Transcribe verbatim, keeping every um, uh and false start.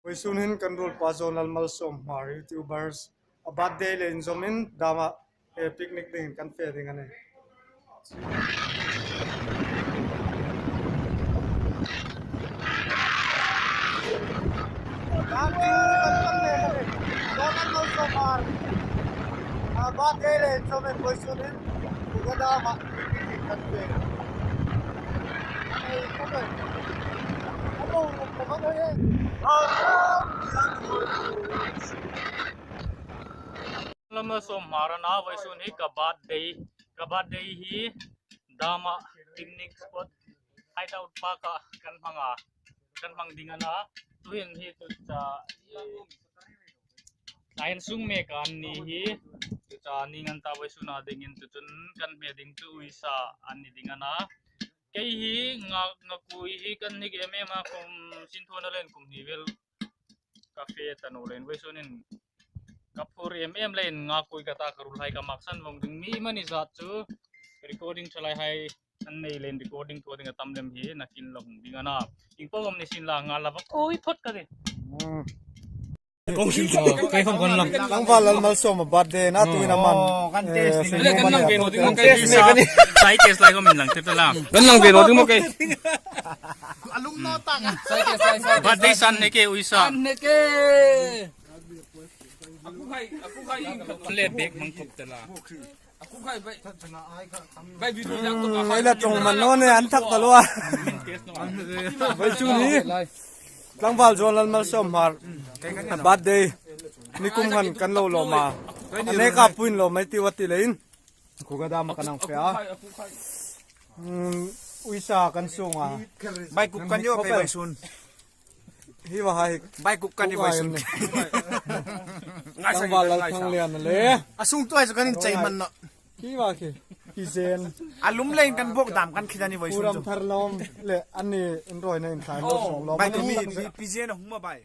Vawisun hin kan ruolpa John Lalmalsawmhmar, YouTubers, a birthday le inzawmin dama, eh, picnic dingin kan fe ding a nih. Lalmalsawmhmar a na, vawisun hi ka birthday, ka birthday hi dama picnic spot, hideout park-a kan hmang a, kan hmang ding a na. Tuhin hi chu cha, eh, tlai an sung mek a ni hi, chu cha ni ngan ta vawisun a dingin chu chun kan hme ding chu uisa a ni ding a na. Kei hi nga, ngakui hi kan hnik em em a, kum sinthuona len kum hni vel ka fe ta naw leiin vawisun hin ka phur em em leiin ngakui ka ta, ka ruolhai ka maksan vong ding. Mi mani zat chu recording thalai hai an nei leiin recording thaw ding a tam lem hi nakin la hung ding a na. Ieng po am ni sien la nga la vak oi phot ka ti. Kong sim so, kei khom kon lang. Tlangval Lalmalsawma birthday na tuin a man. Oh, kan test ding. Le kan lang ve naw ding maw kei. Test me kan. Sai test lai ko min lang te ta la. Kan lang ve naw ding maw kei. Alum no ta ka. Birthday san ne ke uisa. An ne ke. Aku khai, aku khai. Le bek mang kop te la. Aku khai bai. Bai video lang ko. Ai la tong man naw ne an thak ta lo a. Bai chu ni. Tlangval John Lalmalsawmhmar birthday ni kum khan kan lo lawm a. A neka puin lo mai ti wa ti leiin. Khu ka dama kan ang fe a. Hmm, uisa kan sung a. Bai kuk kan yo pe bai sun. Hi wa hai. Bai kuk kan ni bai sun. Tlangval Lalthang lian le. A sung tuai chu kan inchei man na. Hi wa khi. Hi zen. A lum leiin kan bok dam kan khida ni bai sun. Puram thar lawm le ani in roi na in thai lo sung lawm. Bai kami pi zen a hung ma bai.